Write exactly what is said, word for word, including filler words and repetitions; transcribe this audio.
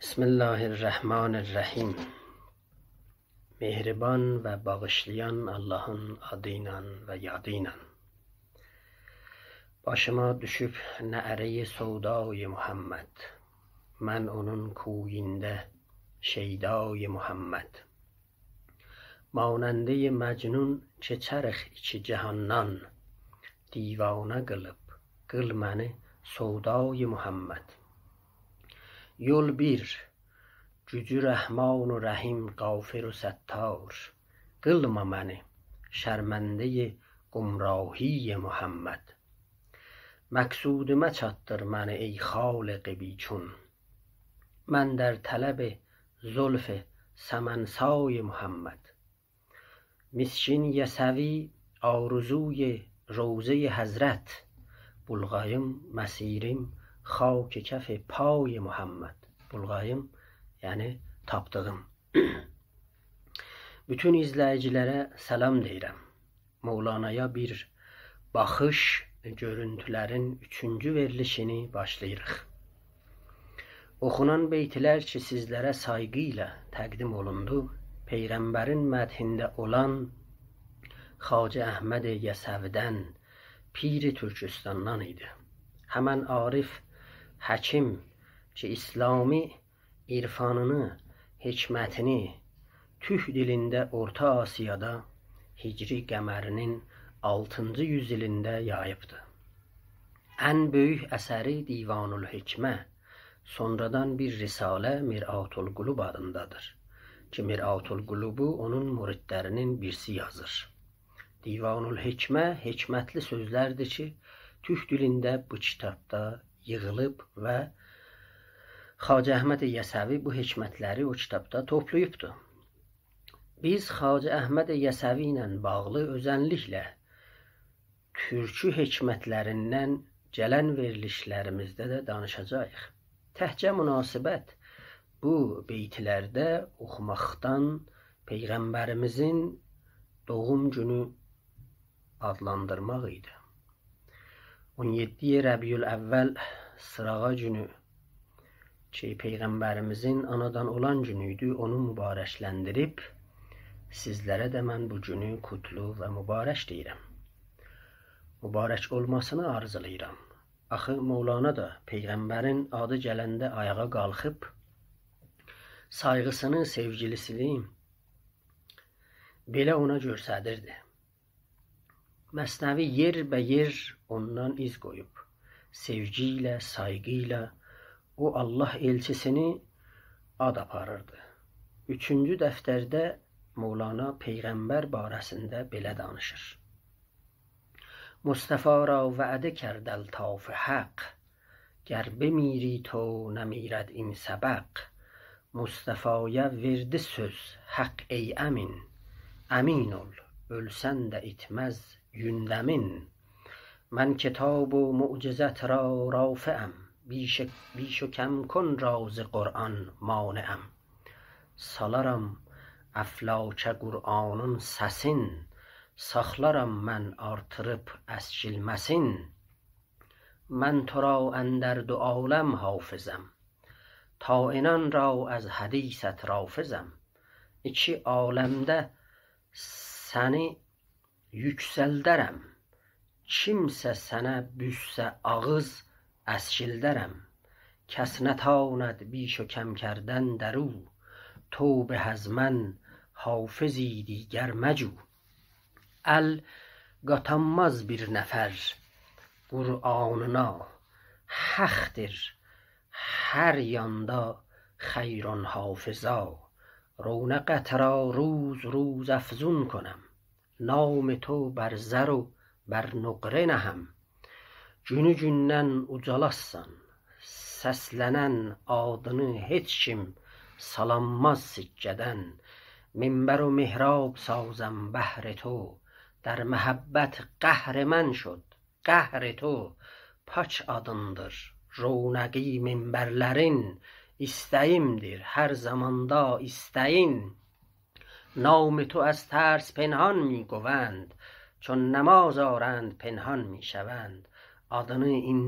بسم الله الرحمن الرحیم. مهربان و باغیشلایان آللاهین آدی ایله و یادی ایله. باشیما دوشوب نعره‌ی سودای محمد، من اونون کویینده شیدای محمد. ماننده‌ی مجنون کئچریک ایکی جهاندان، دیوانه قیلیب قیل منی سودای محمد. یول بیر، گوجو رحمان و رحیم، غافر و ستار، قیلما منی شرمنده‌ی گمراهی محمد. مقصودیما چاتدیر منی ای خالق بی‌چون، من در طلب زلف سمن‌سای محمد. مسکین یسوی آرزوی روضه‌ی حضرت، بولغاییم مسیریم خاک کف پای محمد. بولغاییم، یعنی تاپدیغیم. بوتون ایزله‌ییجی‌لره سلام دئییرم. مولانایا بیر باخیش گؤرونتولرین اوچونجو وئریلیشینی باشلاییریق. اوخونان بیتلر کی، سیزلره سایغی ایله تقدیم اولوندو، پیغمبرین مدحینده اولان خواجه احمد یسوی‌دن، پیر ترکستاندان ایدی. همن عارف حکیم کی، اسلامی عرفانینی، حکمتینی تورک دیلینده اورتا آسیادا هجری قمری‌نین آلتینجی یوز ایلینده یاییبدی. ان بؤیوک اثری دیوان‌الحکمه، سونرادان بیر رساله مرآت‌القلوب آدیندادیر کی، مرآت‌القلوبو اونون مریدلری‌نین بیریسی یازیر. دیوان‌الحکمه حکمتلی سؤزلردیر کی، تورک دیلینده بو کیتابدا ییغیلیب و خواجه احمد یسوی بو حکمتلری او کیتابدا توپلاییبدی. بیز خواجه احمد یسوی ایله باغلی اؤزنلیکله تورکی حکمتلریندن گلن وئریلیشلریمیزده ده دانیشاجاغیق. تکجه مناسبت بو بیتلرده اوخوماقدان پیغمبریمیزین دوغوم گونو آدلاندیرماق ایدی. اون یئددی ربیع‌الاول سیراغا گونو کی، پیغمبریمیزین آنادان اولان گونو ایدی، اونو مبارکلندیریب، سیزلره ده من بو گونو قوتلو و مبارک دئییرم. مبارک اولماسینی آرزولاییرام. آخی مولانا دا پیغمبرین آدی گلنده آیاغا قالخیب، سایغیسینی، سئوگیسینی بئله اونا گؤستریردی. مثنوی یئربه‌یئر اوندان ایز قویوب. سئوگی ایله، سایغی ایله او آللاه ائلچی‌سینی آد آپاریردی. اوچونجو دفترده مولانا پیغمبر باره‌سینده بئله دانیشیر: مصطفی را وعده کرد الطاف حق، گر بمیری تو نمیرد این سبق. مصطفایا وئردی سؤز حق ای امین، امین اول، اؤلسن ده ایتمز گوندمین. من کتاب و معجزت را رافعم، بیش، بیش و کم کن را ز قرآن مانعم. سالارام افلاکه قرآنین سسین، ساخلارام من آرتیریب اسکیلمه‌سین. من تو را اندر دو عالم حافظم، طاعنان را از حدیثت رافضم. ایکی عالمده سنی یوکسلدرم، کیمسه سنه بوسسه آغیز اسکیلدرم. کس نتاند بیش و کم کردن در او، تو به از من حافظی دیگر مجو. ال قاتانماز بیر نفر قرآنینا، حقدیر هر یاندا خیرون حافظا. رونقت را روز روز افزون کنم، نام تو بر زر و بر نقره نهم. گونو گوندن اوجالاسسان، سسلنن آدینی هئچ کیم سالانماز سکه‌دن. منبر و محراب سازم بهر تو، در محبت قهر من شد قهر تو. پاک آدیندیر رونقی منبرلرین، ایسته‌ییمدیر هر زاماندا ایسته‌یین. نام تو از ترس پنهان می‌گویند، چون نماز آرند پنهان می‌شوند. آدینی ایندی